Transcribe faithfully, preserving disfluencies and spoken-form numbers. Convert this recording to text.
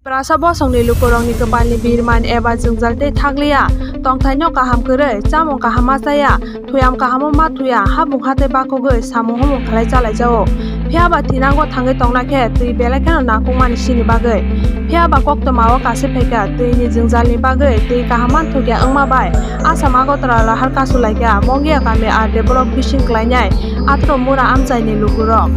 Tiprasa bosongni lukurokni kwpalni birman eba jwngjal tei thakliya, tongthaino kaham kwrwi, chamung kaham ma chaya, thuyam kahamo ma thuya, habung hatei bakhogwi samung humung khlai chalaijao. Phiyaba thinango thangwi tongna khe twi belai kheno nangkukmani sini bagwi. Phiyaba koktwmao kasui phaikha twini jwngjalni bagwi twi kaham manthokya wngma bai Assam Agartala lahar kasulaikha Mongia kami R D block bising klainai atro mura amchaini lukurok.